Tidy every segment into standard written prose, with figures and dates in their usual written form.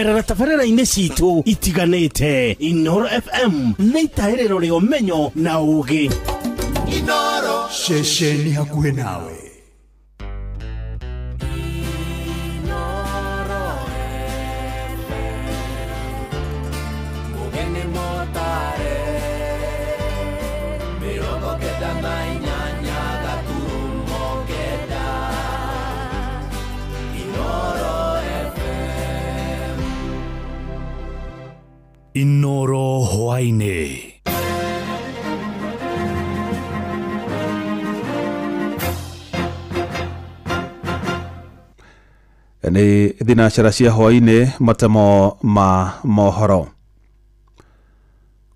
Kũgerera tabarĩra-inĩ citũ itiganĩte. Inooro FM nĩ itahĩrĩro rĩa ũmenyo na ũũgĩ. Inooro. Ceceni hakuhĩ nawe. Inooro hwaĩ-inĩ. Nĩ thinacara cia hwaĩ-inĩ matemo ma mohoro.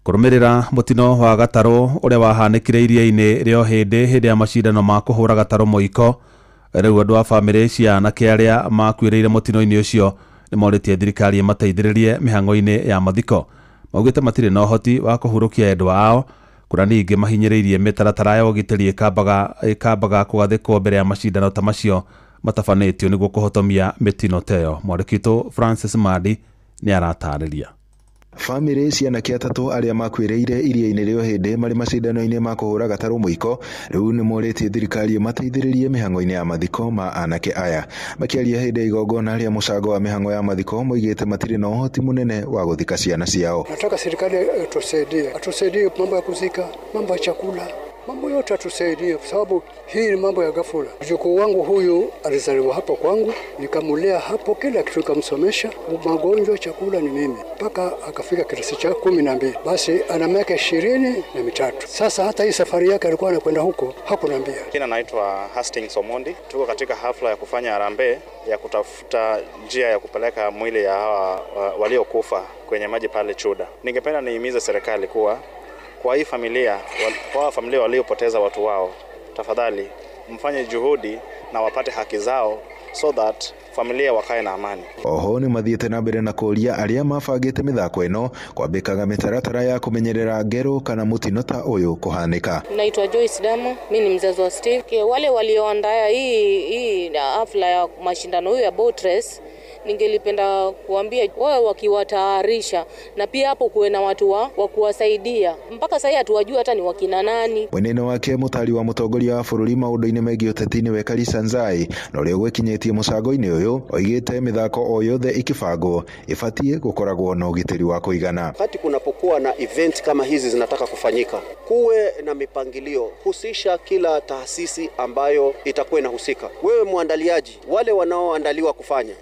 Kũrũmĩrĩra mũtino wa gatarũ ũrĩa wahanĩkire iria-inĩ rĩa Ũhĩndĩ hĩndĩ ya macindano ma kũhũra gatarũ mũiko, rĩu andũ a bamĩrĩ cia anake arĩa makuĩrĩire mũtino-inĩ ũcio nĩ morĩtie thirikari ĩmateithĩrĩrie mĩhang'o-inĩ ya mathiko. Maugĩte matirĩ na ũhoti wa kũhurũkia endwa ao, kũrĩa ningĩ mahinyĩrĩirie mĩtaratara ya ũgitĩri ĩkambaga kũgathĩkwo mbere ya macindano ta macio matabanĩtio nĩguo kũhotomia mĩtino ta ĩyo. Mwandĩki witũ Francis Mandi nĩ aratarĩria. Bamĩrĩ cia anake atatũ arĩa makuĩrĩire iria-inĩ rĩa Ũhĩndĩ marĩ macindano-inĩ ma kũhũra gatarũ mũiko rĩu nĩ morĩtie thirikari ĩmateithĩrĩrie mĩhang'o-inĩ ya mathiko ma anake aya. Makĩaria hĩndĩ ya igongona rĩa mũcango wa mĩhang'o ya mathiko moigĩte matirĩ na ũhoti mũnene wa gũthika ciana ciao. Nataka serikali itusaidie, atusaidie mambo ya kuzika, mambo ya chakula, mambo yote atusaidie, kwa sababu hii ni mambo ya ghafula. Mjukuu wangu huyu alizaliwa hapo kwangu, nikamulea hapo, kila kitu nikamsomesha, magonjwa, chakula ni mimi, mpaka akafika kiasi cha 12. Basi ana miaka 23. Sasa hata hii safari yake alikuwa anakwenda huko, hakuniambia. Jina naitwa Hastings Omondi. Tuko katika hafla ya kufanya harambee ya kutafuta njia ya kupeleka mwili ya hawa waliokufa kwenye maji pale Chuda. Ningependa nihimize serikali kuwa kwa hii familia, kwa familia waliopoteza watu wao, tafadhali mfanye juhudi na wapate haki zao so that familia wakae na amani. Oho nĩ mathiĩte na mbere na kũũria arĩa mabangĩte mĩthako ĩno kwambĩkaga mĩtaratara ya kũmenyerera ngero kana mũtino ta ũyũ kũhanĩka. Naitwa Joyce Damo, mimi ni mzazi wa Steve. Wale walioandaa hii hafla ya mashindano huyu ya boat race, ningelipenda kuambia wao wakiwatayarisha, na pia hapo kuwe na watu wa kuwasaidia. Mpaka sasa hatuwajui hata ni wakina nani. Mwenene wake mũtari wa mũtongoria wa bũrũri maũndũ-inĩ megiĩ ũteti nĩwe Karisa Nzai, na ũrĩa ũgwĩkinyĩtie mũcango-inĩ ũyũ oigĩte mĩthako o yothe ikĩbangwo ĩbatiĩ gũkoragwo na ũgitĩri wa kũigana. Wakati kunapokuwa na event kama hizi zinataka kufanyika, kuwe na mipangilio, husisha kila taasisi ambayo itakuwa inahusika. Wewe mwandaliaji, wale wanaoandaliwa kufanya,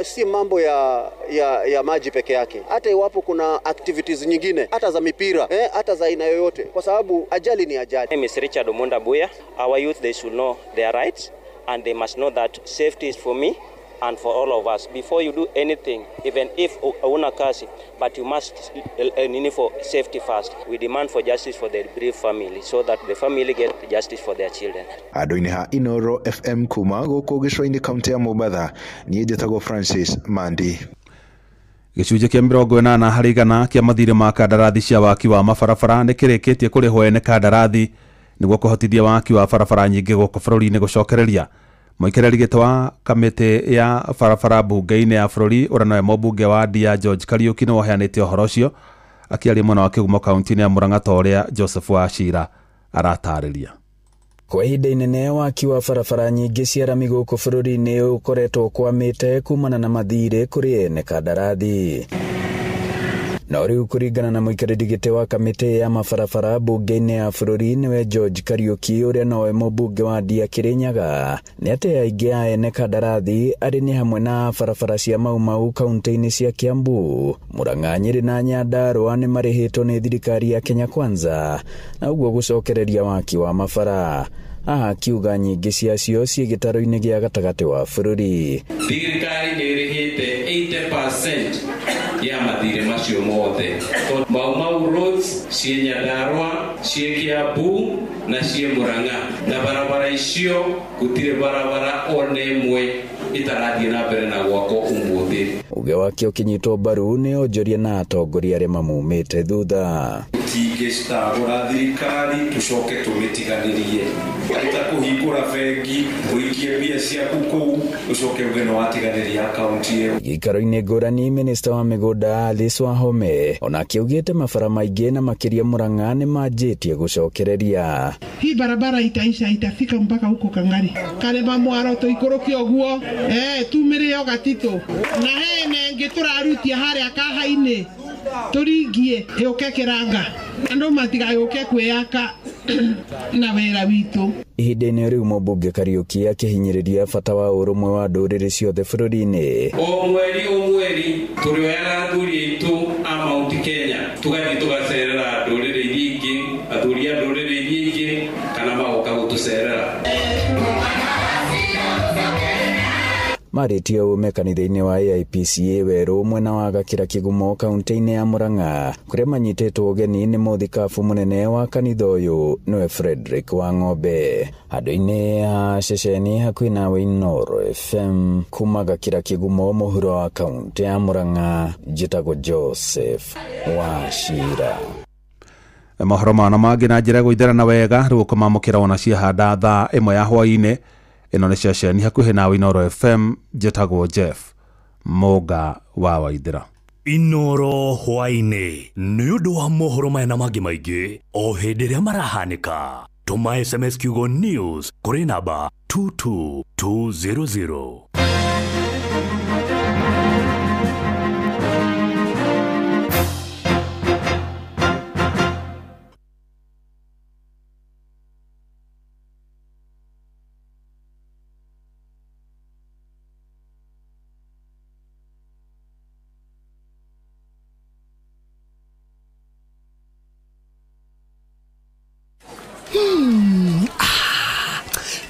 si mambo ya maji peke yake, hata iwapo kuna activities nyingine, hata za mipira, hata za aina yoyote, kwa sababu ajali ni ajali. My name is Richard Omunda Buya. Our youth, they should know their rights and they must know that safety is for me and for all of us. Before you do anything, even if una kazi, but you must need for safety first. We demand for justice for the bereaved family so that the family get justice for their children. Andũ-inĩ ha Inooro FM kuma gũkũ gĩcũa-inĩ kaunti ya Mombatha, niĩ njĩtagwo Francis Mandi. Gĩcunjĩ kĩa 80 harĩ igana kĩa mathirĩ ma kandarathi cia waki wa mabarabara nĩ kĩrĩkĩtie kũrĩhwo ene kandarathi nĩguo kũhotithia waki wa barabara nyingĩ gũkũ bũrũri-inĩ gũcokereria. Mũikarĩri gĩtĩ wa kamĩtĩ ya barabara mbunge-inĩ ya bũrũri ũrĩa nowe mũmbunge wa Ndia George Kariuki nĩwe ũheanĩte ũhoro ũcio akĩaria mwena wa Kĩgumo kaunti-inĩ ya Murang'a ta ũrĩa Joseph Wachira aratarĩria. Kwa ihinda inene waki wa barabara nyingĩ cia rami gũkũ bũrũri-inĩ ũkoretwo ũkwamĩte kumana na mathirĩ kũrĩ ene kandarathi. No rĩu kũringana na mũikarĩri gĩtĩ wa kamĩtĩ ya mabarabara mbunge-inĩ ya bũrũri nĩwe George Kariuki ũrĩa nowe mũmbunge wa Ndia Kĩrĩnyaga, nĩ atĩ aingĩ a ene kandarathi arĩ nĩ hamwe na barabara cia Mau Mau kaunti-inĩ cia Kiambu, Murang'a, Nyĩrĩ na Nyandarũa nĩ marĩhĩtwo nĩ thirikari ya Kenya Kwanza na ũguo gũcokereria waki wa mabara. Haha akiuga nyingĩ ciacio ciĩ gĩtarũ-inĩ gĩa gatagatĩ wa bũrũri. Thirikari nĩ ĩrĩhĩte 80% ya mathirĩ macio mothe. Mau Mau roads ciĩ Nyandarũa, ciĩ Kiambu na ciĩ Murang'a, na barabara icio gũtirĩ barabara ona ĩmwe ĩtarathiĩ na mbere na gwakwo ũmũthĩ. Uge wake ũkĩnyitwo mbaru nĩ onjoria na atongoria arĩa mamumĩte thutha. Tũtingĩcagũra thirikari tũcoke tũmĩtiganĩrie. Ita kũhingũra bengi ũikie mbia ciaku kũu ũcoke uge nĩ watiganĩria akaunti ĩyo. Gĩikaro-inĩ ngũrani minista wa mĩgũnda Alice Wahome onake augĩte mabara maingĩ na makĩria Murang'a nĩ manjĩtie gũcokereria. Hii barabara itaisha, itafika mpaka huko Kangari Karema mwaro tuikũrũke ũguo tumĩrĩo Gatitũ na hena ĩngĩ tũrarutia harĩa Kahainĩ tũringie yũke Kĩranga andũ matigayũke kwĩyaka na wĩra witũ. Ihinda-inĩ rĩu mũmbunge Kariuki akĩhinyĩrĩria bata wa ũrũmwe wa ndũrĩrĩ ciothe bũrũri-inĩ. O mweri tũrĩoyaga athuri aitũ a Mount Kenya tũgathiĩ tũgacerera ndũrĩrĩ iria ingĩ, athuri a ndũrĩrĩ iria ingĩ kana magoka gũtũcerera. Marĩtie ũme kanitha-inĩ wa AIPCA werũ mwena wa Gakĩra Kĩgumo kaunti-inĩ ya Murang'a kũrĩa manyitĩtwo ũgeni nĩ mũthikabu mũnene wa kanitha ũyũ nĩwe Frederick Wang'ombe. Handũ-inĩ ha ceceni hakuhĩ nawe Inooro FM kuma Gakĩra Kĩgumo mũhuro wa kaunti ya Murang'a, njĩtagwo Joseph Wachira. Mohoro mana mangĩ na njĩra gũitherana wega rĩu ũkũmamũkĩra ona ciahanda thaa 1 ya hwaĩ-inĩ. Ĩno nĩ ceceni hakuhĩ nawe Inooro FM, njĩtagwo Jeff Mũnga wa Waithĩra. Inooro hwaĩ-inĩ nĩ ũndũ wa mohoro maya na mangĩ maingĩ o hĩndĩ ĩrĩa marahanĩka. Tũma SMS kiugo news kũrĩ namba 22200.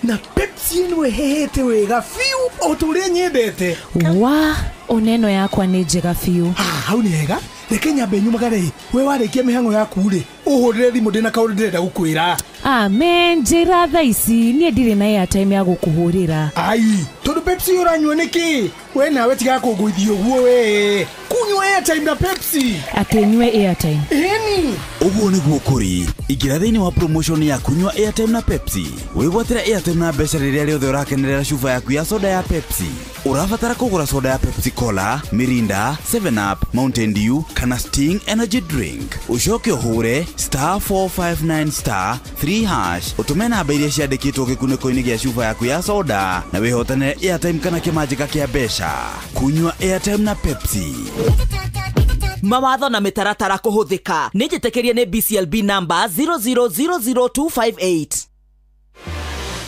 Na Pepsi ĩno ĩhehete wega biũ o ta ũrĩa nyendete. Wa oneno yakwa nĩ njega biũ. Hau nĩ hega. Reke nyambe nyumagare. We warĩkia mĩhang'o yaku rĩ, ũhũrĩre thimũ ndĩna kaũndũ ndĩrenda gũkwĩra. Amen, njĩra thaa ici niĩ ndirĩ na airtime ya gũkũhũrĩra. Ai, tondũ Pepsi ũranyua nĩkĩ? We nawe tiga kũngũithia ũguo we. Kunyua airtime na Pepsi. Atĩ nyue airtime. Ĩni. Ũguo nĩguo kũrĩ. Ingĩra thĩinĩ wa promotion ya kunyua airtime na Pepsi. Wĩgwatĩre airtime na mbeca rĩrĩa rĩothe ũrakenerera cuba yaku ya soda ya Pepsi. Ũrabatara kũgũra soda ya Pepsi Cola, Mirinda, 7 Up, Mountain Dew kana Sting Energy Drink. Ũcoke ũhũre *459 *3# ũtũme namba iria ciandĩkĩtwo gĩkunĩko-inĩ gĩa cuba yaku ya soda na wĩhotanĩre airtime kana kĩmanjĩka kĩa mbeca. Kunyua airtime na Pepsi. Mawatho na mĩtaratara kũhũthĩka nĩ njĩtĩkĩrie nĩ BCLB number 0000258.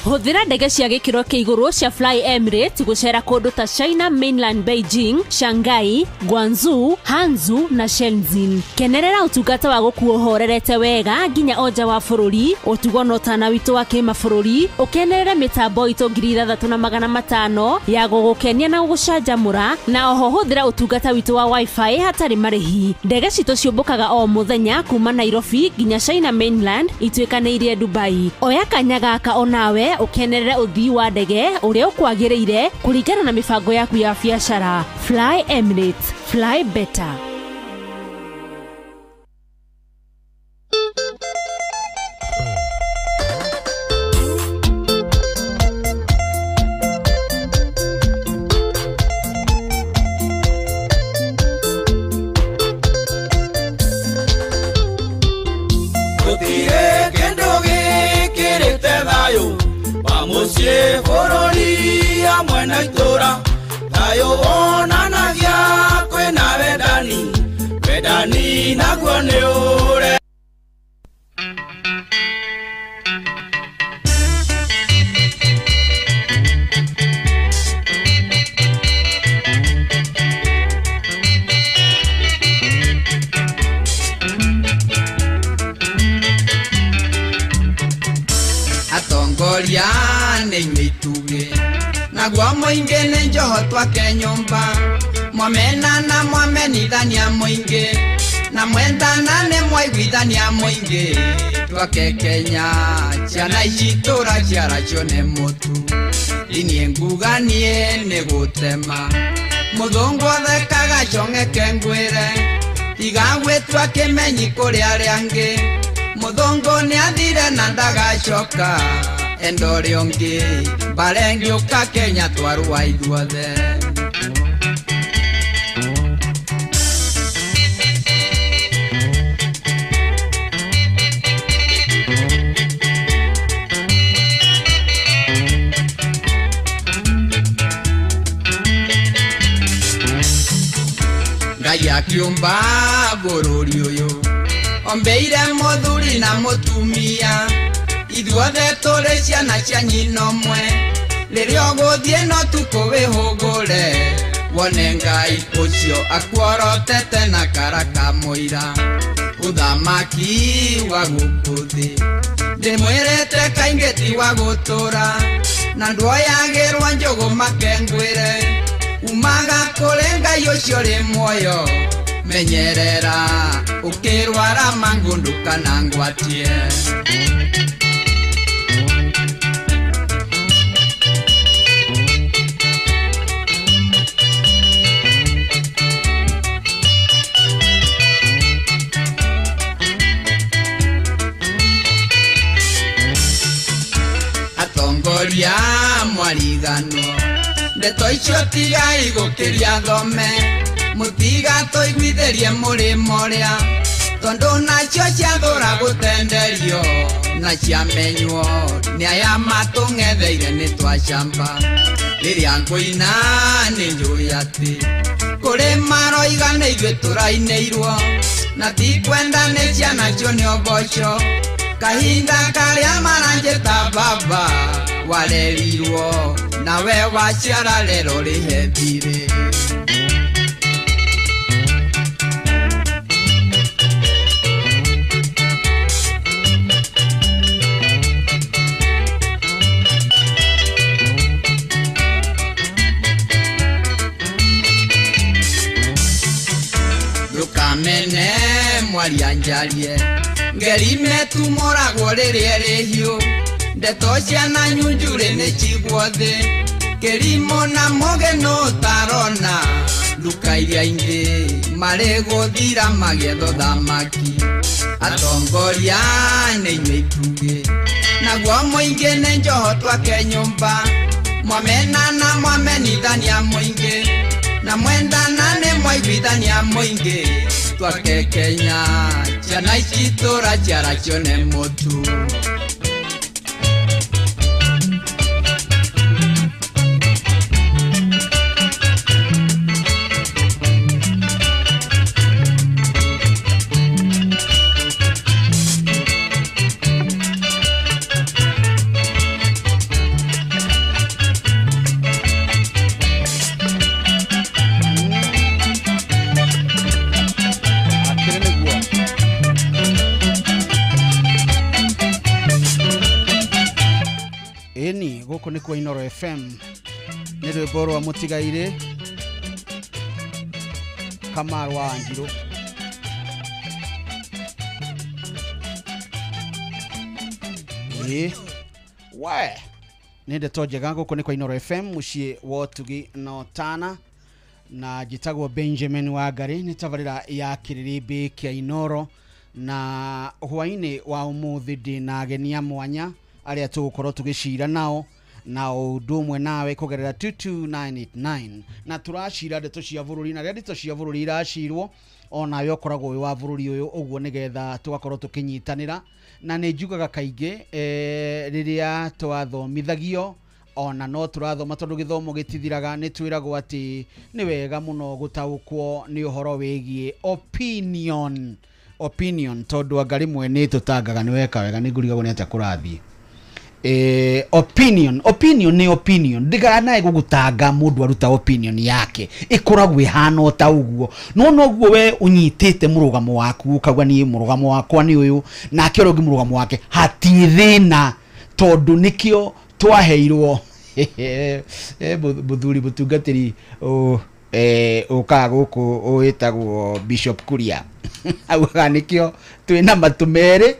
Hũthĩra ndege cia gĩkĩro kĩa igũrũ cia Fly Emirates gũcera kũndũ ta China Mainland, Beijing, Shanghai, Guangzhou, Hangzhou na Shenzhen. Kenerera ũtungata wa gũkuo ũhorerete wega nginya onja wa bũrũri, ũtugo na ũtana witũ wa kĩmabũrũri, ũkenerere mĩtambo itũ 6500 ya gũgũkenia na gũgũcanjamũra, na oho hũthĩra ũtungata witũ wa Wi-Fi hatarĩ marĩhi. Ndege citũ ciũmbũkaga o mũthenya kuma Nairobi nginya China Mainland ituĩkanĩirie Dubai. Oya kanya gaka onawe ũkenerere ũthii wa ndege ũrĩa ũkwagĩrĩire kũringana na mĩbango yaku ya biacara. Fly Emirates, fly better. Bũrũri hamwe na itũra thayũ wonanagia kwĩna wendani, wendani naguo nĩ ũre. Atongoria nĩ inyuĩ naguo mũingĩ nĩ njoho twake nyũmba, mwamena na mwamenithania mũingĩ na mwendana nĩ mwaiguithania mũingĩ twake Kenya ciana ici tũraciaracio nĩ mũtu niĩ nguga niĩ nĩ gũtema mũthũngũ athekaga cong'eke ngwĩre tiga gwĩtu Tũgĩtua kĩmenyi kũrĩ arĩa angĩ. Mũthũngũ nĩathire na ndagacoka. Enda ũrĩa ũngĩ mbara ĩngĩũka Kenya twarũa ithuothe. Ngai akiũmba bũrũri ũyũ ombeire mũthuri na mũtumia. Ithuothe tũrĩ ciana cia nyina ũmwe. Rĩrĩa ũgũthiĩ no tukũ wĩhũgũre wone Ngai ũcio akuorotete na karaka mũira. Ũthamaki wa gũkũ thĩ ndĩmwĩrĩte kaingĩ ti wa gũtũra, na ndwoyagĩrwo njũgũ makengwĩre. Umaga kũrĩ Ngai ũcio ũrĩ muoyo, menyerera ũkĩrwara mangũ ndũkanangwatie. Atongoria mwariganwo ndeto icio tigai gũkĩria thome, mũtigatũiguithĩrie mũrĩmo ũrĩa, tondũ nacio ciathũra gũtenderio na ciamenywo nĩ aya matũng'etheire nĩ twacamba. Rĩrĩa ngũina nĩ njũĩ atĩ kũrĩ maroiga nĩ ithuĩ tũrainĩirwo, na tikwenda nĩ ciana cio nĩ ũboco. Kahinda karĩa maranjĩta baba warerirwo nawe waciara rero rĩhe thirĩ. Ndũkamene mwaria njarie ngerime tumũragwo rĩrĩa ĩrĩ hiũ. Ndeto ciana nyunjurĩ nĩ cigwo thĩ, kĩrimũ na mũgĩ nũ ũtarona. Nduka iria ingĩ marĩ gũthira magĩetha ũthamaki. Atongoria nĩ inyuĩ itugĩ, naguo mũingĩ nĩ njoho twake nyũmba. Mwamenana mwamenithania mũingĩ, na mwendana nĩ mwaiguithania mũingĩ. Twake Kenya ciana ici tũraciara cione mũtu. Gũkũ nĩkuo Inooro FM nĩ rwĩmbo rwa mũtigairĩ Kamaru wa Wanjirũ. Ĩ we nĩ ndeto njega. Gũkũ nĩ kwa Inooro FM mũciĩ wa ũtugi na ũtana, na njĩtagwo Benjamin Wangari. Nĩ tabarĩra ya kĩrĩrĩmbĩ kĩa Inooro, na hwaĩ-inĩ wa ũmũthĩ ndĩ na ageni a mwanya arĩa tũgũkorwo tũgĩcira nao na ũndũ ũmwe nawe kũgerera 22989, na tũracira ndeto cia bũrũri, na rĩrĩa ndeto cia bũrũri iracirwo onawe ũkoragwo wĩ wa bũrũri ũyũ, ũguo nĩgetha tũgakorwo tũkĩnyitanĩra. Na nĩ njugaga kaingĩ rĩrĩa twathomithagio ona no tũrathoma tondũ gĩthomo gĩtithiraga, nĩ twĩragwo atĩ nĩ wega mũno gũtaũkwo nĩ ũhoro wĩgiĩ opinion opinion, tondũ anga rĩmwe nĩ tũtangaga nĩ weka wega nĩ ngũrigagwo nĩ atĩa kũrathiĩ. Opinion opinion nĩ opinion, ndiganae gũgũtanga mũndũ aruta opinion yake ĩkoragwo ĩhana ta ũguo, no noguo we ũnyitĩte mũrũgamo waku ũkauga niĩ mũrũgamo wakwa nĩ ũyũ, nake ũrĩa ũngĩ mũrũgamo wake hatirĩ thĩna, tondũ nĩkĩo twaheirwo mũthuri mũtungatĩri ũkaga gũkũ wĩtagwo Bishop Kuria augaga nĩkĩo twĩna matũ merĩ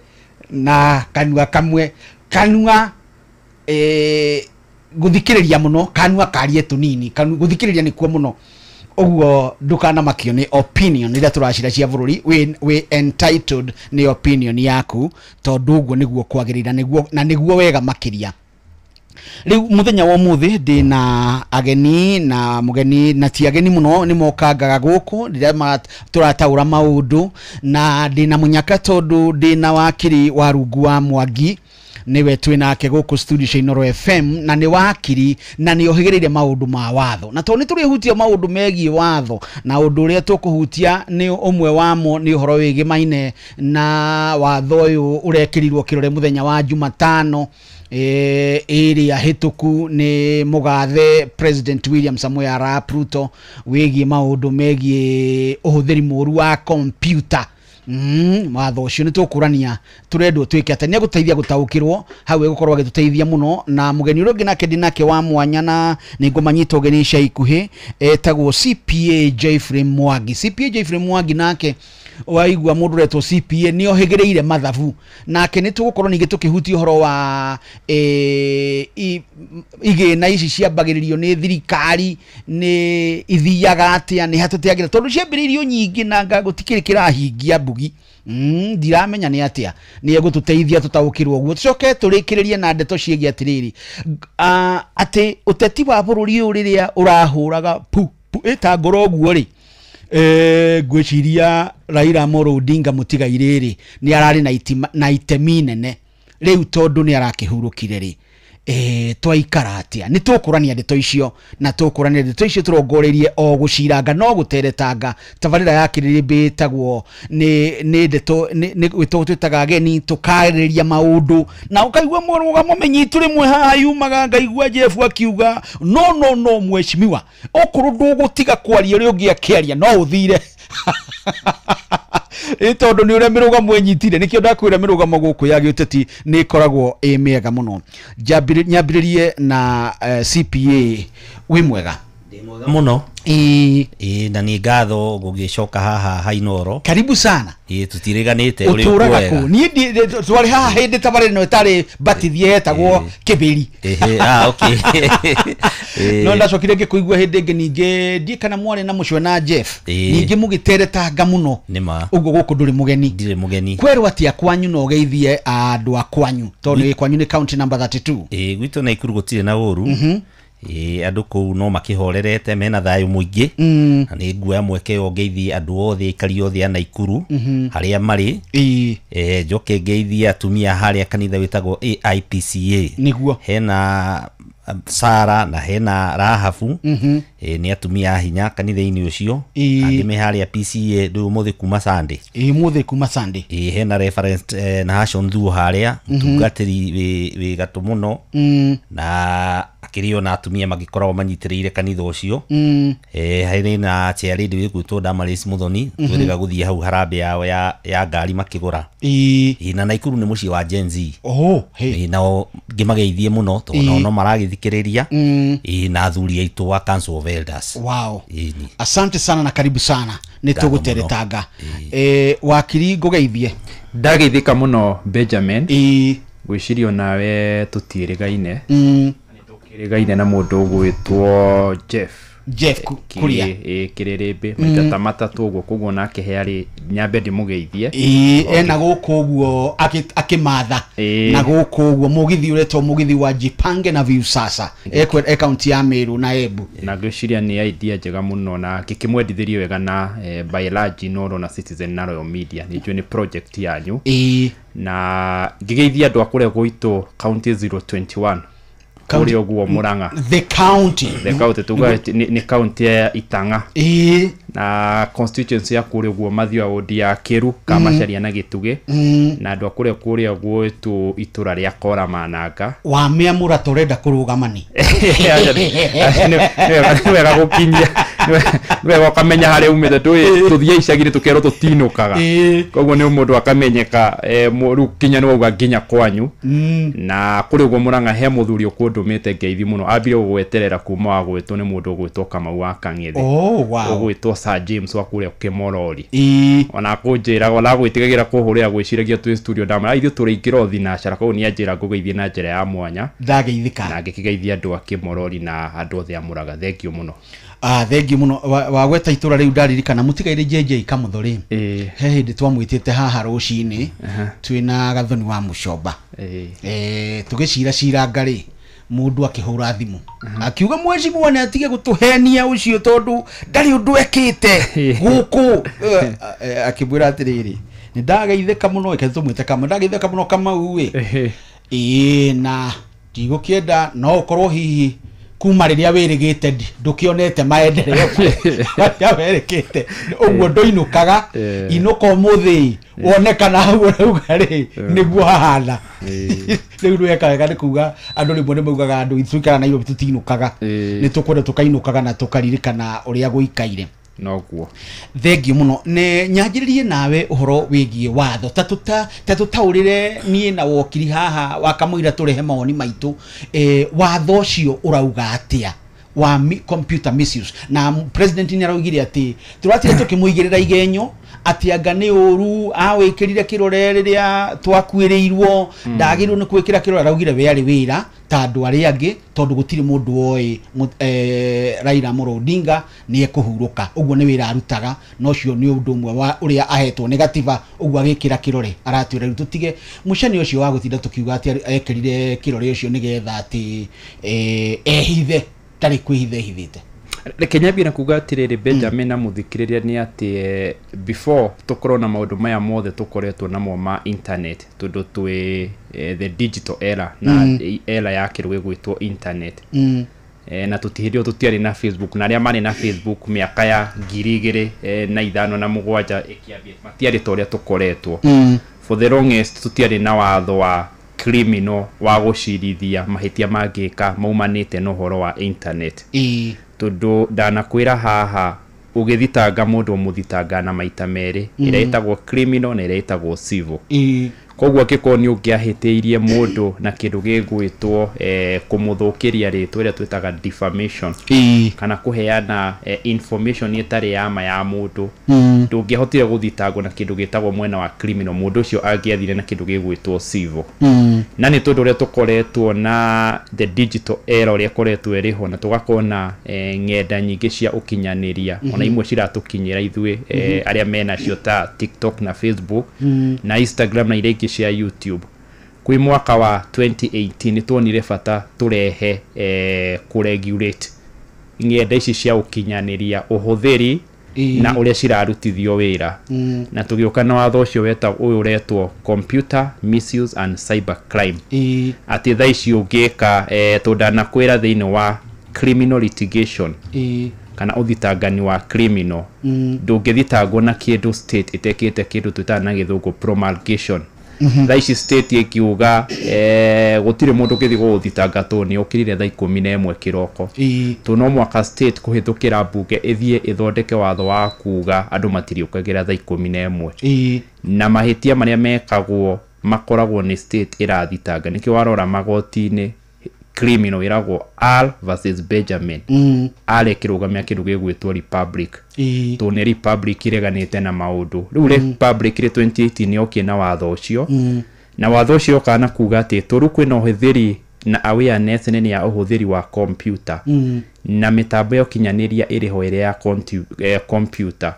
na kanua kamwe, kanua guthikiriria muno, kanua karie tunini, guthikiriria nikuo muno. Ũguo ndũkanamakio nĩ opinion iria tũracira cia bũrũri, we entitled nĩ opinion yaku tondũ ũguo nĩguo kwagĩrĩire na nĩguo wega makĩria. Rĩu mũthenya wa ũmũthĩ ndĩna ageni na mũgeni na ti ageni mũno nĩ mokangaga gũkũ rĩrĩa tũrataũra maũndũ, na ndĩna mũnyaka tondũ ndĩna wakiri wa rungu wa Mwangi niwe twĩ nake gũkũ studio cia Inooro FM, na nĩ wakiri na nĩ ohĩgĩrĩire maũndũ ma watho, na tondũ nĩ tũrĩhutia maũndũ megiĩ watho na ũndũ ũrĩa tũkũhutia nĩ ũmwe wamo nĩ ũhoro wĩgĩmaine na watho ũyũ ũrekĩrirwo kĩrore mũthenya wa Jumatano ĩrĩa hĩtũku nĩ mũgathe President William Samoei Arap Ruto wĩgiĩ maũndũ megiĩ ũhũthĩri mũru wa kompyuta. Watho ũcio nĩ tũkũrania tũrendwo twĩke atĩa, nĩ egũteithia gũtaũkĩrwo hau egũkorwo agĩtũteithia mũno. Na mũgeni ũrĩa ũngĩ nake ndĩ nake wa mwanya na nĩ ngũmanyita ũgeni ica ikuhĩ etagwo CPA Jeffrey Mwangi. CPA Jeffrey Mwangi nake waigua mũndũ ũretwo CPA nĩ ohĩgĩrĩire mathabu, nake nĩ tũgũkorwo ningĩ tũkĩhutia ũhoro wa igĩna ici ciambagĩrĩrio nĩ thirikari nĩ ithiaga atĩa, nĩ hatũteagĩra tondũ ciambĩrĩirio nyingĩ na gũtikĩrĩ kĩrahingia mbugi. Ndiramenya nĩ atĩa, nĩ egũtũteithia tũtaũkĩrwo ũguo. Tũcoke tũrĩkĩrĩrie na ndeto ciĩgiĩ atĩrĩrĩ, atĩ ũteti wa bũrũri ũyũ rĩrĩa ũrahũraga pu pu ĩta ngoro ũguo rĩ, ngwĩciria Raila Amolo Odinga mũtigairĩ rĩ nĩ ararĩ na itemi nene rĩu tondũ nĩ arakĩhurũkire rĩ, twaikara atĩa? Nĩ tũkũrania ndeto icio na tũkũrania ndeto icio tũrongoreirie o gũciranga no gũteretanga. Tabarĩra ya kĩrĩrĩmbĩ ĩtagwo nĩ ndeto nĩ twĩtaga ageni tũkarĩrĩria maũndũ na ũkaigua mũrũgamo mĩnyitu rĩmwe haha yumaga ngaigua Jeff akiuga no no no mheshimiwa okorwo ndũgũtiga kwaria ũrĩa ũngĩ akĩaria no ũthire tondũ nĩ ũrĩa mĩrũgamo ĩnyitire. Nĩkĩo ndakwĩra mĩrũgamo gũkũ ya gĩũteti nĩ ĩkoragwo ĩ mĩega mũno. Nyambĩrĩrie na CPA wĩ mwega mũno ĩ na nĩ ngatho gũgĩcoka haha ha Inooro. Karibu sana. Ĩ tũtiriganĩte ũrĩa ũtũraga kũ. Niĩ twarĩ haha hĩndĩ tabarĩra ĩno ĩtarĩ batithie yetagwo Kĩbĩri. Okay. No ndacokire ngĩkũigua hĩndĩ ĩngĩ ningĩ ndiĩ kana mwarĩ na mũcwe na Jeff ningĩ mũgĩteretanga mũno. Ũguo gũkũ ndũrĩ mũgeni. Ndirĩ mũgeni. Kwerwo atĩa kwanyu na ũgeithie andũ a kwanyu tondũ kwanyu nĩ county number 32. Ĩ gwitũ Naikuru gũtirĩ na ũru. Andũ kũu no makĩhorerete mena thayũ mũingĩ, na nĩ nguoya mweke ũyũ ngeithie andũ othe aikari othe a Naikuru harĩa marĩ. Njoke ngeithie atumia harĩa kanitha wĩtagwo AIPCA. Nĩguo hena Sara na hena Rahabu, nĩ atumia a hinya kanitha-inĩ ũcio. Angĩ me harĩa PCA rĩu ũmũthĩ kuma Sunday. Ũmũthĩ kuma Sunday. Hena reference na Hashon Thuo harĩa mũtungatĩri wĩ gatũ mũno, na akĩrĩ ona atumia magĩkoragwo manyitĩrĩire kanitha ũcio. Harĩ na chair lady wĩgwĩtwo Damaris Muthoni twĩrĩga gũthiĩ hau harambee yao ya ngari makĩgũra. Na Naikuru nĩ mũciĩ wa Gen Z. Nao ngĩmageithie mũno tondũ nao no maragĩthikĩrĩria, na athuri aitũ wa Council of Elders. Wow. Asante sana na karibu sana. Nĩ tũgũteretanga. Wakiri ngũgeithie. Ndageithĩka mũno Benjamin. Ngwĩciria onawe tũtiĩrĩgaine. Kĩrĩgaine na mũndũ ũgwĩtwo Jeff Jeff Kuria kĩrĩrĩmbĩ maita ta matatũ ũguo, koguo nake he arĩ nyambe ndĩmũgeithie. Ena gũkũ ũguo akĩmatha na gũkũ ũguo mũgithi ũretwo mũgithi wa Jipange na Viusasa e kaunti ya Meru na Embu, na ngwĩciria nĩ idea njega mũno na ngĩkĩmwendithĩrie wega na by large Inooro na Citizen na Royal Media nĩ njũĩ nĩ project yanyu. Na ngĩgeithia andũ a kũrĩa gwitũ county 021 kũrĩa ũguo Murang'a, the county tuga nĩ county ya Itang'a na constituency ya kũrĩa ũguo Mathioya ward ya Kĩru Kamacharia na Gĩtugĩ, na andũ a kũrĩa kũrĩa gwitũ itũra rĩa Kora Mananga wa mĩamũra tũrenda kũrũgama nĩ nĩ wega gũkinyia, nĩ wega ũkamenya harĩa umĩte. Tũthiĩ icagi-inĩ tũkerwo tũtinũkaga, koguo nĩ mũndũ akamenyeka rĩu kinya nĩ wauga nginya kwanyu. Na kũrĩa ũguo Murang'a he mũthuri ũkũndũmĩte ngeithi mũno, ambire gũgweterera kuma wa gwĩtwo nĩ mũndũ ũgwĩtwo Kamau wa Kang'ethe, ũgwĩtwo Sir James wa kũrĩa Kĩmorori. Ona kũnjĩra ona gwĩtigagĩra kũhũrĩra gwĩciragia twĩ studio ndamwĩra ithuĩ tũrĩingĩra o thinacara, koguo nĩ anjĩra ngũgeithie na njĩra ya mwanya. Ndageithĩka na ngĩkĩgeithia andũ a Kĩmorori na andũ othe a Murang'a. Thank you mũno. Thengi muno wagweta itura riu ndaririkana mutigaire JJ Kamuthori. He hindi twamwitite haha rucini twina Gathoni wa Mucomba. Tugicira ciranga ri mundu akihura thimu akiuga mwecimuwa ni atige gutuhenia ucio tondu ndari undu ekite guku. Akibwira atiriri ni ndageitheka muno ike tumwite Kamau, ndageitheka muno Kamau ĩ na ndigũkĩenda no ũkorwo hihi kuma rĩrĩa wĩrĩgĩte ndũkĩonete maendeleo marĩa werĩkĩte ũguo ndũinũkaga, inũka ũmũthĩ wone kana hau ũrauga rĩ nĩguo hahana. Rĩu nĩweka wega nĩ kuga andũ rĩmwe nĩ maugaga andũ tũikara Nairobi tũtinũkaga, nĩ tũkwenda tũkainũkaga na tũkaririkana ũrĩa gũikaire. Noguo. Thengiũ mũno. Nĩ nyanjĩrĩrie nawe ũhoro wĩgiĩ watho ta tũtaũrĩre niĩ na wokiri haha wa kamũira tũrehe mawoni maitũ. Watho ũcio ũrauga atĩa wa computer misuse? Na president nĩ araugire atĩ tũratire tũkĩmũigĩrĩra igenyo atĩ anga nĩ ũru awĩkĩrire kĩrore rĩrĩa twakuĩrĩirwo, ndagĩrĩirwo nĩ gwĩkĩra kĩrore. Araugire we arĩ wĩra ta andũ arĩa angĩ tondũ gũtirĩ mũndũ oĩ Raila Amolo Odinga nĩ ekũhurũka, ũguo nĩ wĩra arutaga na ũcio nĩ ũndũ ũmwe wa ũrĩa ahetwo nĩ gatiba, ũguo agĩkĩra kĩrore. Aratwĩra rĩu tũtige mũcani ũcio wa gũtinda tũkiuga atĩ ekĩrire kĩrore ũcio nĩgetha atĩ ehithe, ndarĩ kwĩhitha ehithĩte. Reke nyambie na kuga atiriri Benjamin na muthikiriria ni ati before tukorwo na maundu maya mothe tukoretwo namo ma internet, tondu twi the digital era na era ya kirwe gwitwo internet. Na tutihĩrio tutiarĩ na Facebook, na arĩa marĩ na Facebook mĩaka ya 2005 na 7 ĩkĩambia matiarĩ ta ũrĩa tũkoretwo. For the longest tutiarĩ na watho wa criminal wa gũcirithia mahĩtia mangĩka maumanĩte na ũhoro wa internet. Tondu ndanakwĩra haha ũgĩthitanga mũndũ ũmũthitanga na maita merĩ, ĩrĩa ĩtagwo criminal na ĩrĩa ĩtagwo civil. Koguo angĩkorwo nĩ ũngĩahĩtĩirie mũndũ na kĩndũ gĩgwĩtwo kũmũthũkĩria rĩtwa ĩrĩa twĩtaga defamation, kana kũheana information ĩtarĩ ya ma ya mũndũ, ndũngĩahotire gũthitangwo na kĩndũ gĩtagwo mwena wa criminal, mũndũ ũcio angĩathire na kĩndũ gĩgwĩtwo civil. Na nĩ tondũ ũrĩa tũkoretwo na the digital era ũrĩa ĩkoretwo ĩrĩho, na tũgakorwo na ng'enda nyingĩ cia ũkinyanĩria, ona imwe ciratũkinyĩra ithuĩ arĩa menacio ta TikTok na Facebook na Instagram na iria ingĩ cia YouTube. Kwĩ mwaka wa 2018 nĩ tuonire bata tũrehe kũregulate ng'enda ici cia ũkinyanĩria ũhũthĩri na ũrĩa cirarutithio wĩra. Na tũgĩũka na watho ũcio ũyũ ũretwo Computer Misuse and Cyber Crime. Atĩ thaa ici ũngĩka tondũ thĩinĩ wa criminal litigation kana ũthitangani wa criminal, ndũngĩthitangwo na kĩndũ state ĩtekĩte kĩndũ twĩtaga na gĩthũngũ promulgation. Thaa ici state ĩkiuga gũtirĩ mũndũ ũngĩthiĩ gũgũthitanga tondũ nĩ ũkĩrire thaa 11 kĩroko, tondũ no mwaka state kũhĩtũkĩra mbunge ĩthiĩ ĩthondeke watho wa kuga andũ matiriũkagĩra thaa 11, na mahĩtia marĩa mekagwo makoragwo nĩ state ĩrathitanga. Nĩkĩo warora magoti-inĩ criminal ĩragwo R versus Benjamin, R ĩkĩrũgamia kĩndũ gĩgwĩtwo Republic, tondũ nĩ Republic ĩreganĩte na maũndũ. Rĩu Republic rĩ 2018 yokie na watho ũcio, na watho ũcio kana kuga atĩ tondũ kwĩna ũhũthĩri na awareness nene ya ũhũthĩri wa computer na mĩtambo ya ũkinyanĩria ĩrĩho ĩrĩa ya computer,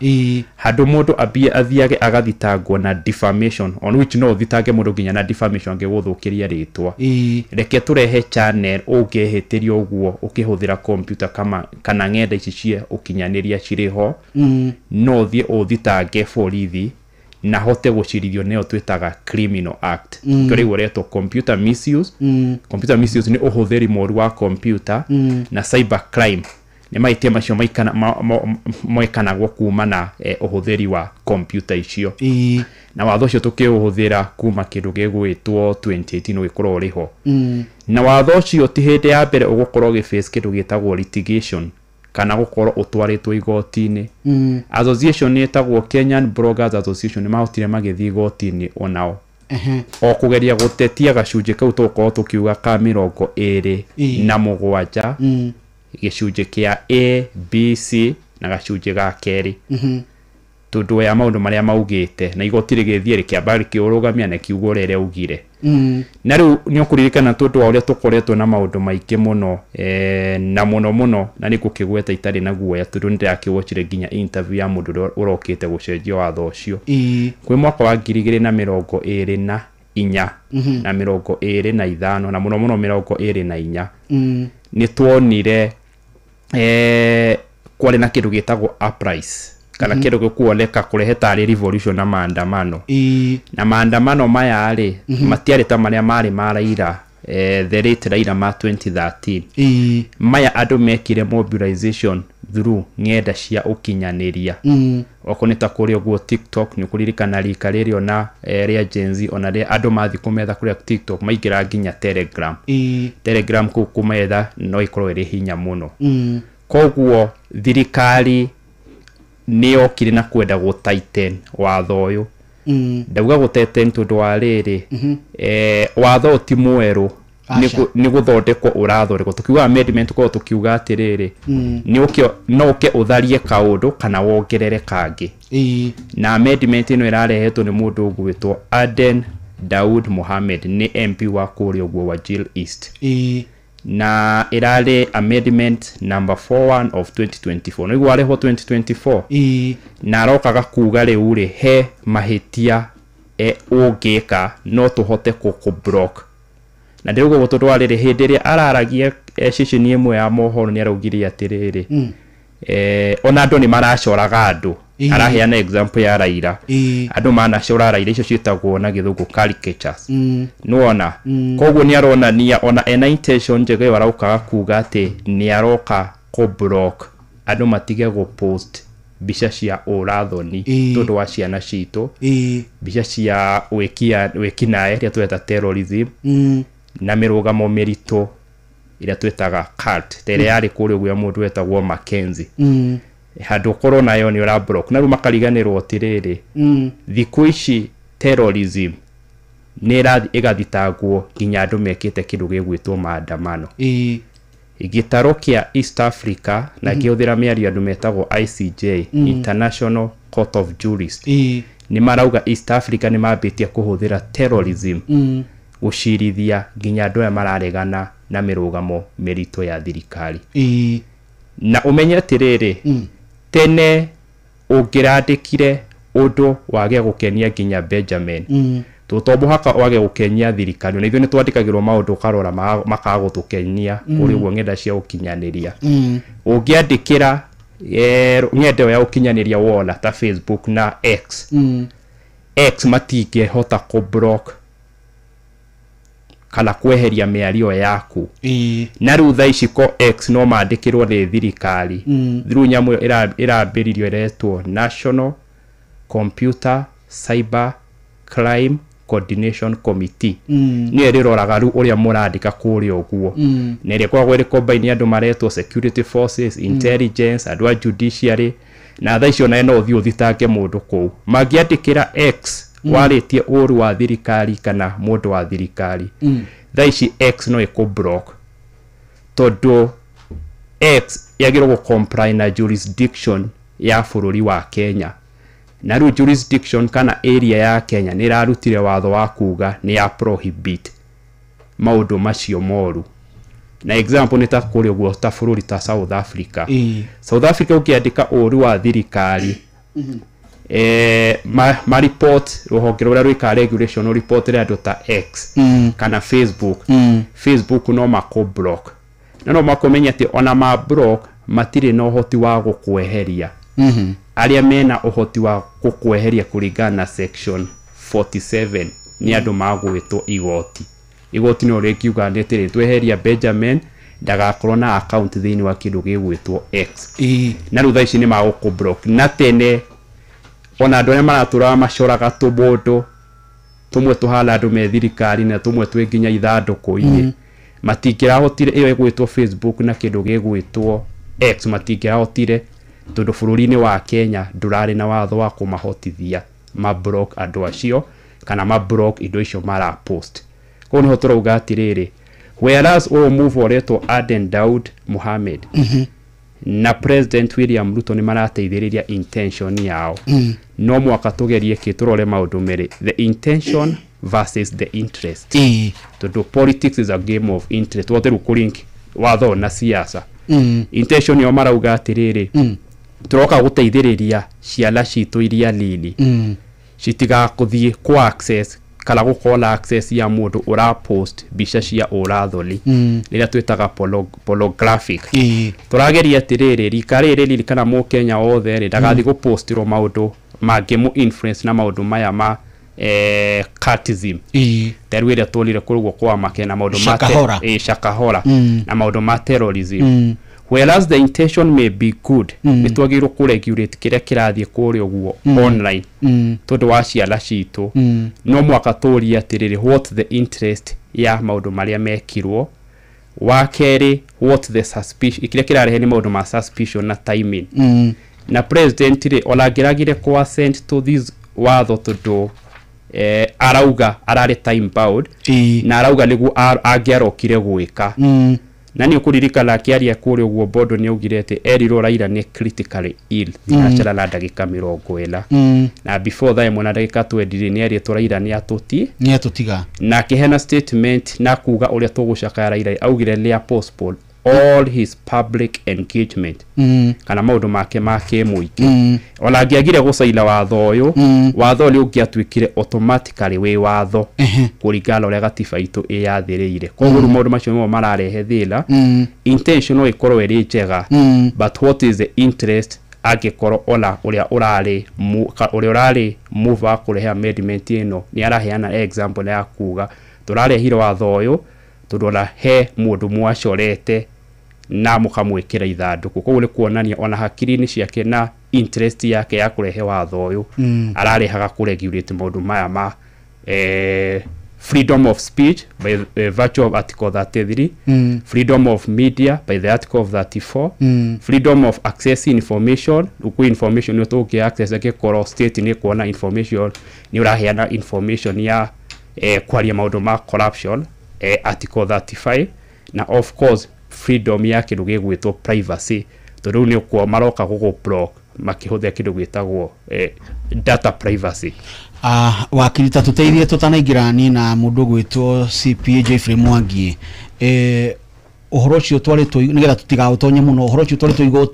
handũ mũndũ ambie athiage agathitangwo na defamation, on which no ũthitange mũndũ nginya na defamation angĩgũthũkĩria rĩtwa. Reke tũrehe channel ũngĩhĩtĩrio ũguo ũkĩhũthĩra computer kana ng'enda ici cia ũkinyanĩria cirĩ ho, no ũthiĩ ũthitange borithi na hote gũcirithio nĩyo twĩtaga criminal act. Kĩrĩa ũretwo computer misuse. Computer misuse nĩ ũhũthĩri mũru wa computer, na cyber crime nĩ mahĩtia macio mekanagwo kuma na ũhũthĩri wa computer icio. Na watho ũcio tũkĩũhũthĩra kuma kĩndũ gĩgwĩtwo 2018 ũgĩkorwo ũrĩho. Na watho ũcio ti hĩndĩ ya mbere ũgũkorwo ũgĩface kĩndũ gĩtagwo litigation kana gũkorwo ũtwarĩtwo igoti-inĩ. Association ĩtagwo Kenyan Bloggers Association nĩ mahotire magĩthiĩ igoti-inĩ onao o kũgeria gũtetia gacunjĩ kau tũgũkorwo tũkiuga ka 27 gĩcunjĩ kĩa A B C na gacunjĩ ga kerĩ. Tondu ya maundu maria maugite na igoti rigithie rikiamba rikiurugamia na kiugo rere ugire. Na riu ni ukuririkana tondu wa uria tukoretwo na maundu maingi muno na muno muno na ni gukigweta itari na guoya tondu ndirakiwatchire nginya interview ya mundu uria urokite gucenjia watho ucio. Kwi mwaka wa 2024 na 25 na muno muno 24 ni tuonire kwari na kindu gitagwo uprise kana kindu gikuoneka kurehe tari revolution na maandamano. Na maandamano maya ri matiari ta maria mari ma Raila, the late Raila ma 2013. Maya andu mekire mobilization through ng'enda cia ukinyaniria. Oko ni ta kuri uguo TikTok ni ukuririkana rika riri ona ria Gen Z ona ria andu mathi kumetha kuria TikTok maingira nginya Telegram. Telegram kuu kumetha no ikorwo iri hinya muno. Koguo thirikari nä yokire na kwenda gå tighten watho ũyũ. Ndauga gå tighten tondũ wa rĩrĩ, watho ti mwerũ, nĩ gũthondekwo ũrathondekwo. Tukiuga amendment tukorwo tukiuga atĩrĩrĩ, nĩ ũke no ũke ũtharie kaũndũ kana wongerere kangĩ. Na amendment ĩno ĩrarehetwo nĩ mũndũ ũgwĩtwo Aden Daud Mohamed, nĩ MP wa kũrĩa ũguo Wajir East. Na irare amendment number 41 of 2024. Niguo arehwo 2024. Na arokaga kuga riu ri he mahitia ũngĩka no tũhote gũkũ-block. Na ndĩrauga ũguo tondũ wa rĩrĩ, hĩndĩ ĩrĩa araragia ceceni ĩmwe ya mohoro nĩ araugire atĩrĩrĩ, ona andũ nĩ maracoraga andũ. Araheana example ya Raila. Andũ manacora Raila icio ciĩtagwo na gĩthũngũ caricatures. Nĩwona? Koguo nĩ aronania ona ena intention njega ĩyo araukaga kuga atĩ nĩ aroka kũ-block andũ matige gũ-post mbica cia ũrathoni tondũ wa ciana citũ, mbica cia wĩkinaĩ ĩrĩa tweta terrorism, na mĩrũgamo mĩritũ ĩrĩa twĩtaga cult ta ĩrĩa yarĩ kũrĩa ũguo ya mũndũ wetagwo Mackenzie. Handũ ũkorwo nayo nĩ ũra block na rĩu makariganĩrwo atĩrĩrĩ, thikũ ici terrorism nĩ ĩrathiĩ ĩgathitangwo nginya andũ mekĩte kĩndũ gĩgwĩtwo maandamano. Gĩtarũ kĩa East Africa na ngĩhũthĩra mĩario andũ metagwo ICJ, International Court of Jurists, nĩ marauga East Africa nĩ mambĩtie kũhũthĩra terrorism gũcirithia nginya andũ aya mararegana na mĩrũgamo mĩritũ ya thirikari. Na ũmenye atĩrĩrĩ, tene ũngĩrandĩkire ũndũ wage gũkenia nginya Benjamin, to mũhaka wage gũkenia thirikari. Na ithuĩ nĩ twandĩkagĩrwo maũndũ ũkarora makaga gũtũkenia kũrĩ ũguo ng'enda cia ũkinyanĩria. Ũngĩandĩkĩra ng'enda ĩyo ya ũkinyanĩria wona ta Facebook na X, X matingĩhota kũ-block kana kweheria mĩario yaku. Na rĩu thaa ici ko X no mandĩkĩrwo nĩ thirikari through nyamũ ĩyo ĩrambĩrĩrio ĩretwo National Computer Cyber Crime Coordination Committee. Nĩyo ĩrĩroraga rĩu ũrĩa mũrandĩka kũrĩa ũguo. Na ĩrĩa ĩkoragwo ĩrĩ combine andũ maretwo security forces, intelligence, andũ a judiciary, na thaa icio nawe no ũthiĩ ũthitange mũndũ kũu. Mangĩandĩkĩra X warĩtie ũru wa thirikari kana mũndũ wa thirikari, thaa ici X no ĩkũ-block tondũ X yagĩrĩirwo gũ-comply na jurisdiction ya bũrũri wa Kenya. Na rĩu jurisdiction kana area ya Kenya nĩ ĩrarutire watho wa kuga nĩ ya prohibit maũndũ macio moru. Na example nĩ ta kũrĩa ũguo ta bũrũri ta South Africa. South Africa ũkĩandĩka ũru wa thirikari, ma report rũhonge rũrĩa rwĩkaga regulation report rĩa andũ ta X kana Facebook. Facebook no makũ-block. Na no makũmenye atĩ ona ma block matirĩ na ũhoti wa gũkweheria. Arĩa mena ũhoti wa gũkweheria kũringana na section 47 nĩ andũ magwĩtwo igoti. Igoti no rĩkiuga nĩ atĩrĩ, tweheria Benjamin ndagakorwo na account thĩinĩ wa kĩndũ gĩgwĩtwo X. Na rĩu thaa ici nĩ magũkũ-block. Na tene ona andũ arĩa maratũraga macoraga tũmũndũ tũmwe tũhana andũ me thirikari na tũmwe twĩ nginya ithandũkũ-inĩ, matingĩrahotire ĩyo ĩgwĩtwo Facebook na kĩndũ gĩgwĩtwo X matingĩrahotire tondũ bũrũri-inĩ wa Kenya ndũrarĩ na watho wa kũmahotithia ma-block andũ acio kana ma-block indo icio mara-post. Koguo nĩho tũrauga atĩrĩrĩ, whereas ũyũ move ũretwo Aden Daud Mohamed na President William Ruto nĩ marateithĩrĩria intention yao. No mwaka tugerie ki turore maundu mere, the intention versus the interest. Tondu politics is a game of interest. Wothe ru kulink watho na siasa. Intention yo marauga atiriri, turoka guteithiriria ciana citu iria nini citigakuthie ku access kana gukorwo access ya mundu ura post mbica cia urathoni riria twitaga pornographic. Turageria atiriri rika riri kana mukenya othe ri ndagathi gupostiro maundu mangimu influence na maundu maya ma cultism. Teru iria twonire kuruguo kwa make na maundu ma Shakahora na maundu ma terrorism. Whereas the intention may be good, nĩ twagĩrĩirwo kũregulate kĩrĩa kĩrathiĩ kũrĩa ũguo online tondũ wa ciana citũ. No mwaka tũrie atĩrĩrĩ, what the interest ya maũndũ marĩa mekirwo. Wa kerĩ, what the suspicion, kĩrĩa kĩrarehe nĩ maũndũ ma suspicion na timing. Na president rĩ ona angĩragire kũ assent to this watho tondũ arauga ararĩ time bound na arauga nĩguo angĩarokire gwĩka. Na nĩ ũkũririkana akĩaria kũrĩa ũguo Bondo nĩ augire atĩ erirwo Raila nĩ critically ill thinacara na ndagĩka 40. Na before thaa ĩmwe na ndagĩka 20 nĩ erĩtwo Raila nĩ atũtiga na akĩheana statement na kuga ũrĩa tũgũcakaya Raila. Augire nĩ postpone all his public engagement kana maũndũ make ma kĩmũingĩ. Ona angĩagire gũcaina watho ũyũ, watho ũrĩa ũngĩatuĩkire automatically wĩ watho kũringana na ũrĩa gatiba itũ ĩyathĩrĩire. Koguo rĩu maũndũ macio nĩmo mararehe thĩna. Intention no ĩkorwo ĩrĩ njega, but what is the interest angĩkorwo ona ũrĩa ũrarĩ move wa kũrehe amendment ĩno nĩ araheana example ya kuga tũrarehire watho ũyũ tondũ ona he mũndũ mwacorete na mukamwikira ithanduku. Koguo nĩ kuonania ona hakiri-inĩ ciake na interest yake ya kũrehe watho ũyũ ararehaga kũregulate maũndũ maya ma freedom of speech by virtue of article 33, freedom of media by the article of 34, freedom of access information. Uku information nĩ tũngĩ access angĩkorwo state nĩ kuona information nĩ ũraheana information ya kwaria maũndũ ma corruption, article 35, na of course freedom ya kĩndũ gĩgwĩtwo privacy tondũ rĩu nĩ ũkuo maroka gũgũ block makĩhũthĩra kĩndũ gĩtagwo data privacy. Wakiri ta tũteithie tũtanaingĩra ni na mũndũ ũgwĩtwo CPA Jeffrey Mwangi, ũhoro ũcio twarĩtwo nĩgetha tũtigaũtonye mũno, ũhoro ũcio twarĩtwo igoti